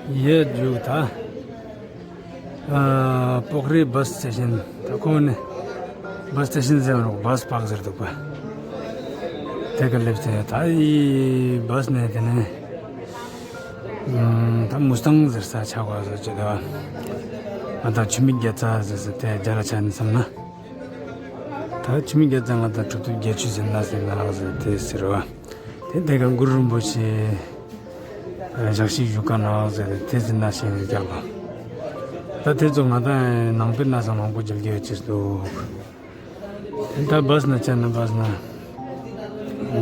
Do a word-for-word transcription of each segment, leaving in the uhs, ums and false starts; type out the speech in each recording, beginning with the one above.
ཡེ་འཇུག་ད། ཨ་སྤོག་རི་བཱས་སི་ཊེ་ཤན། ད་ཁོ་ནི་བཱས་སི་ཊེ་ཤན་ཟེར་རོག་བཱས་པཱག་ཟེར་འདུག་པ། དེ་ཀ་སླེབས་ཏེ་ད་ཡི་བཱས་ནེ་དེ་ནེ་ཨམ་ད་མུ་སྟང་ཟེར་ས་ཆ་གོ་ཟེར་ཅེ་ད། ང་ད་ཆུ་མིག་རྒྱ་ཚ་ཟེར་ས་དེ་རྒྱ་ལ་ཆ་ནི་བསམ་ན། ད་ཆུ་མིག་རྒྱ་ཚ་ང་ད་གྲུབ་ཐོབ་བརྒྱད་ཅུ་ཟེར་ན་ཟེར་ན་ཟེར་དེ་ཟེར་བ། དེ་དེ་ཀ་གུ་རུ་རིན་པོ་ཆེ་ཞག་ཞིག་བཞུགས་ཀ་ནོག་ཟེར་དེ་ཟེར་ན་ཤེས་ནི་རྒྱག་ལ། ད་དེ་ཚོ་ང་ད་ནང་པའི་ན་ས་མང་པོ་མཇལ་གྱི་ཡོད་ཅེས་འདུག། དེ་ད་བཱས་ན་ཆ་ན་བཱས་ན་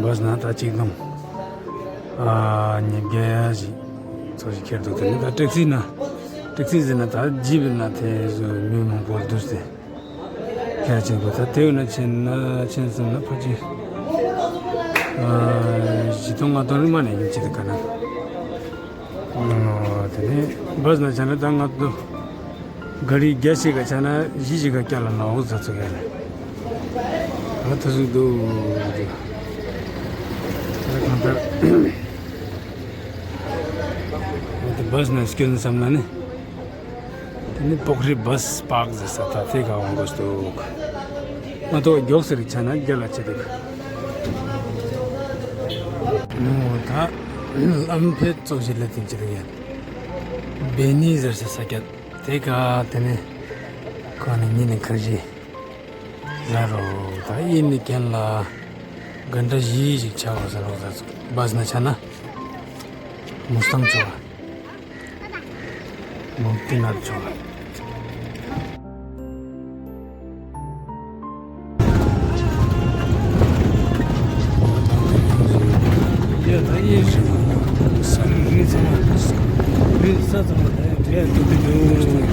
བཱས་ན་ད་ཆིག་སྟོང་ཨ་ཉིས་བརྒྱ་ཞིག་ཚོ་ཞིག་ཁྱེར་འདུག། དེ་ནི་ད་ཊེག་སི་ན་ཊེག་སི་ཟེར་ན་ད་ཇིབ་ན་དེ་ཚོ་མི་མང་པོ་འདུག་སྟེ། ཁྱེད་ཅན་པོ་ད་དེ་བས་ན་ཆེན་ན་ཆེན་སོང་ན་ཕལ་ཆེར་ཨ་བཞི་སྟོང་ལྔ་སྟོང་རིང་མ་ནས་ཡིན་ཅི་དེ་ག་ན། ཨོ་དེ་ནས་བཱས་ན་ཆ་ན་ད་ང་ཚོ་ག་རི་བརྒྱ་ཞིག་ག་ཆ་ན་བཞི་ཞིག་ག་བསྐྱལ་ལ་ནོག་ཟེར་ཚུགས་ཡ་ལེ། ཨ་ཐུ་ཟུག་འདུག་ད་གང་ལྟར་ཨོ་དེ་བཱས་ན་སྐྱོན་བསམ་ན་ནི། དེ་ནི་སྤོག་རི་བཱས་པཱག་ཟེར་ས་ད་དེ་ག་འོང་དགོས་འདུག། ང་ཏོ་མགྱོགས་སེ་རིག་ཆ་ན་རྒྱ་ལ་ཆེ་འདུག། ནོ་ད་ལམ་ཕེད་ཙོགས་ཤིག་ལ་དེ་ཅི་རིག་ཡ། བེ་ནི་ཟེར་ས་ས་སྐྱ་དེ་ག་དེ་ནི་ཁོ་ནི་ཉིན་ནི་ཁར་ཇི་ཟ་རོ། ད་ཨི་ནི་གན་ལ་གན་ད་ཞི་ཞིག་ཆ་བ་ཟ་རོ་ཟ་ཚོ་བཱས་ན་ཆ་ན་མུ་སྟང་ཚོ། མོ་ཏི་ནར་ཆོ། ཡ་ད་ཡེ་ས་རི་ཚང་མ་རི་ས་ཚང་མ་ད་ཡ་དེ་ཡ་དེ་དེ་ཡོ།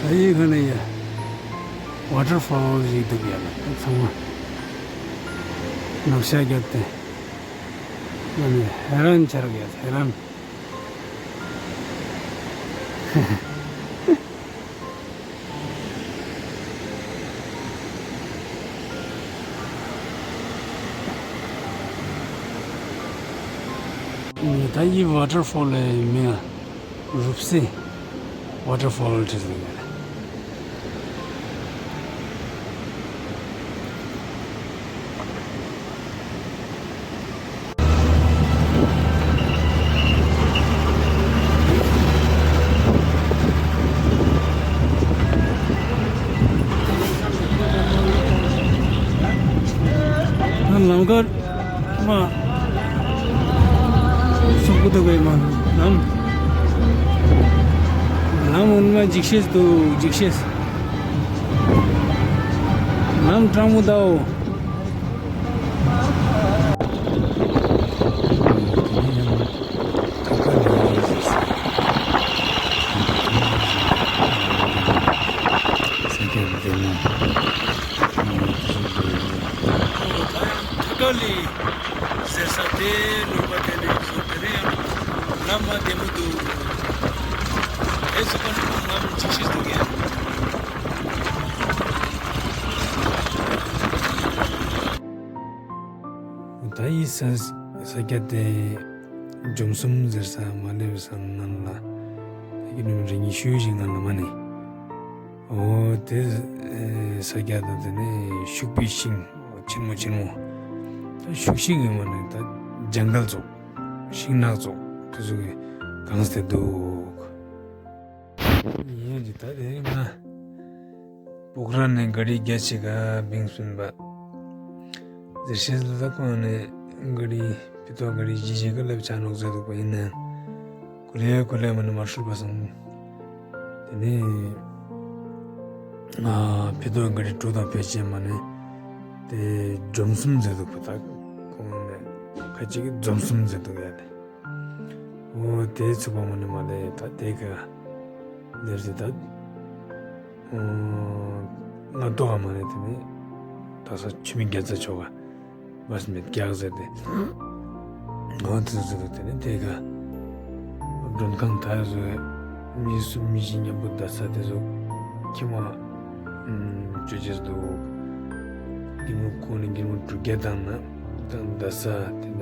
ད་ཡེ་ག་ན་ཡ། ཝ་ཊར་ཕོལ་ཞིག་འདུག་ཡ་ལ་ཚང་མ་ནག་ཤ་བརྒྱབ་སྟེ་ང་ནི་ཧེ་རན་ཆ་རུག་ཡ་ཧེ་རན། ད་ཡི་ཝ་ཊར་ཕོལ་ལ་མིང་ང་རུབ་སེ་ཝ་ཊར་ཕོལ་བྲིས་ཡོད། ལམ་ཁར་མ་སོག་པོ་དུ་གོས་མ་ལམ་ལམ་འོན་མ་འཇིགས་ཤེས་དུ་འཇིགས་ཤེས། ལམ་སྤྲང་མོ་དའོ། ཐ་ཀ་ལི་ཟེར་ས་དེ་ལུག་པ་དེ་ནས་བཟུང་དེ་ནས་ལམ་མ་བདེ་མོ་འདུག། དེ་ཚོ་ཀ་ནས་ལམ་འཇིགས་ཤེས་འདུག་ཡ། ད་ཡི་ས་ས་སྐྱ་དེ་ཇོམ་གསུམ་ཟེར་ས་མ་ལེབ་ས་ནང་ལ་ད་ཡི་ནུམ་རེ་ཉི་ཤུ་ཞིག་ནང་ལ་མ་ནི། འོ་དེ་ས་སྐྱ་དང་དེ་ནས་ཤུག་པའི་ཤིང་ཆེན་མོ་ཆེན་མོ། ད་ཤུག་ཤིང་ཡིན་མ་ནི་ད་ཇང་གལ་ཙོགས་ཤིང་ནགས་ཙོགས་དེ་ཚོ་གི་གངས་དེ་འདུག། ཡིན་གྱི་ད་དེ་ང་པོག་ར་ནས་ག་རི་རྒྱ་ཆེ་ག་བིང་སུན་པ་ཟེར་ཤེས་ལ་ཁོང་ནས་ག་རི་ཕི་ཏོ་ག་རི་ཇི་ཇི་ག་ལེབ་ཆ་ནོག་ཟེར་འདུག་པ་ཡིན་ནའང་གུ་ལེ་གུ་ལེ་མ་ནི་མ་ཧྲུལ་པ་སོང་། དེ་ནས་ཨ་ཕི་ཏོ་ག་རི་གྲུ་དང་ཕལ་ཆེར་མ་ནི་དེ་འཇོམ་གསུམ་ཟེར་འདུག་པ་ད་ཁོང་ནས་ཁ་ཅིག་གི་འཛོམས་གསུམ་ཟེར་འདུག་ཡ་ལེ། འོ་དེ་ཚུགས་པ་མ་ནི་མ་ལེ་ད་དེ་ག་ལེར་ཟེར་ད། ང་ཏོག་ག་མ་ནི་དེ་ནི་ད་ས་ཆུ་མིག་རྒྱ་ཚ་ཆོ་ག་བཱས་མེད་རྒྱག་ཟེར་ཏེ། ང་དེ་ཚོ་དེ་ནི་དེ་ག་མགྲོན་ཁང་ད་ཡོད་ཟོ་མི་སུ་མི་བཞི་མཉམ་པོ་ད་ས་དེ་ཚོ་ཁྱིམ་མ་ཅོ་ཅེས་འདུག། སྒྱེན་མོ་ཁོང་ནི་སྒྱེན་མོ་དྲུག་བརྒྱ་དང་ན་དང་ཟླ་ས་དེ་ནས་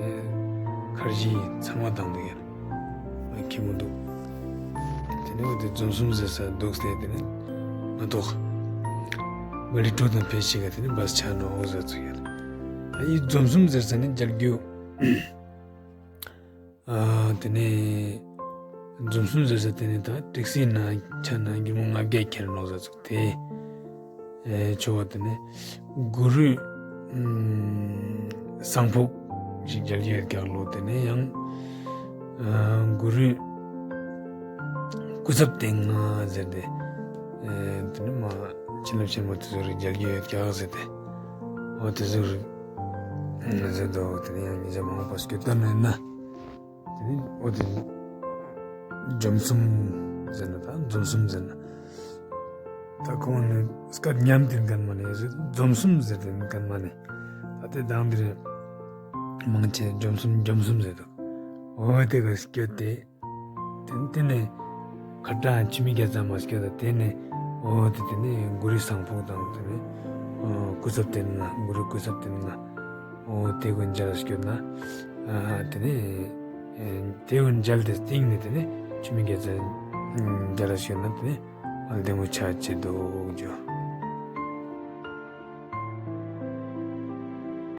ཁར་ཇི་ཚང་མ་དང་འདུག་ཡ། ཨ་ཁེ་མོ་འདུག་དེ་ནས་འོ་དེ་འཛོམས་གསུམ་ཟེར་ས་འདུག་སྟེ་དེ་ནས་ང་ཏོག་མ་ལི་ཀྲོ་དང་ཕེ་ཤི་ག་དེ་ནས་བས་ཆ་ནོག་ཟེར་ཚུགས་ཡ། ཨ་ཡི་འཛོམས་གསུམ་ཟེར་ས་ནི་མཇལ་རྒྱུ། ཨ་དེ་ནས་འཛོམས་གསུམ་ཟེར་ས་དེ་ནས་ད་ཏིག་སི་ན་ཆ་ན་སྒྱེན་མོ་ལྔ་བརྒྱ་ཁྱེར་ནོག་ཟེར་ཚུགས་དེ། ཨེ་ཆོ་བ་དེ་ནས་གུ་རུ་ཨམ་སང་ཕོད་ཞིག་མཇལ་རྒྱུ་ཡོད་ཀྱག་ལོ། དེ་ནས་ཡང་ཨ་གུ་རུ་སྐུ་ཚབ་སྟེང་ང་ཟེར་ཏེ། ཨེ་དེ་ནས་མ་བྱིན་རླབས་ཆེན་མོ་དེ་ཚོ་རིག་མཇལ་རྒྱུ་ཡོད་ཀྱག་ཟེར་ཏེ། འོ་དེ་ཚོ་རིག་ཟེར་དོ། དེ་ནས་ཡང་ཉེ་ཞ་མང་པོ་སྐྱོད་ད་མེད་ན། དེ་ནས་འོ་དེ་འཛོམས་གསུམ་ཟེར་ན་ད་འཛོམས་གསུམ་ཟེར་ན། ད་ཁོང་ནི་སྐད་མཉམ་དེ་མཁན་མ་ནི་འཛོམས་གསུམ་ཟེར་དེ་མཁན་མ་ནི། ད་དེ་དང་དེ་རེ་མང་ཆེ་འཛོམས་གསུམ་འཛོམས་གསུམ་ཟེར་དུག་འོ་དེ་ག་སྐྱོད་དེ། དེ་དེ་ནས་ཁ་ཏ་ཆུ་མིག་རྒྱ་ཚ་མ་སྐྱོད་ད། དེ་ནས་འོ་དེ་དེ་ནས་གུ་རུ་སང་ཕོད་དང་དེ་ནས་ཨ་སྐུ་ཚབ་སྟེང་ང་གུ་རུ་སྐུ་ཚབ་སྟེང་ང་འོ་དེ་གུན་མཇལ་སྐྱོད་ན། ཨ་དེ་ནས་ཨེ་དེ་གུན་མཇལ་ཏེ་སྟིང་ནས་དེ་ནས་ཆུ་མིག་རྒྱ་ཚ་མཇལ་སྐྱོད་ན་དེ་ནས་ཨ་བདེ་མོ་ཆ་ཆེ་འདུག་ཇོ།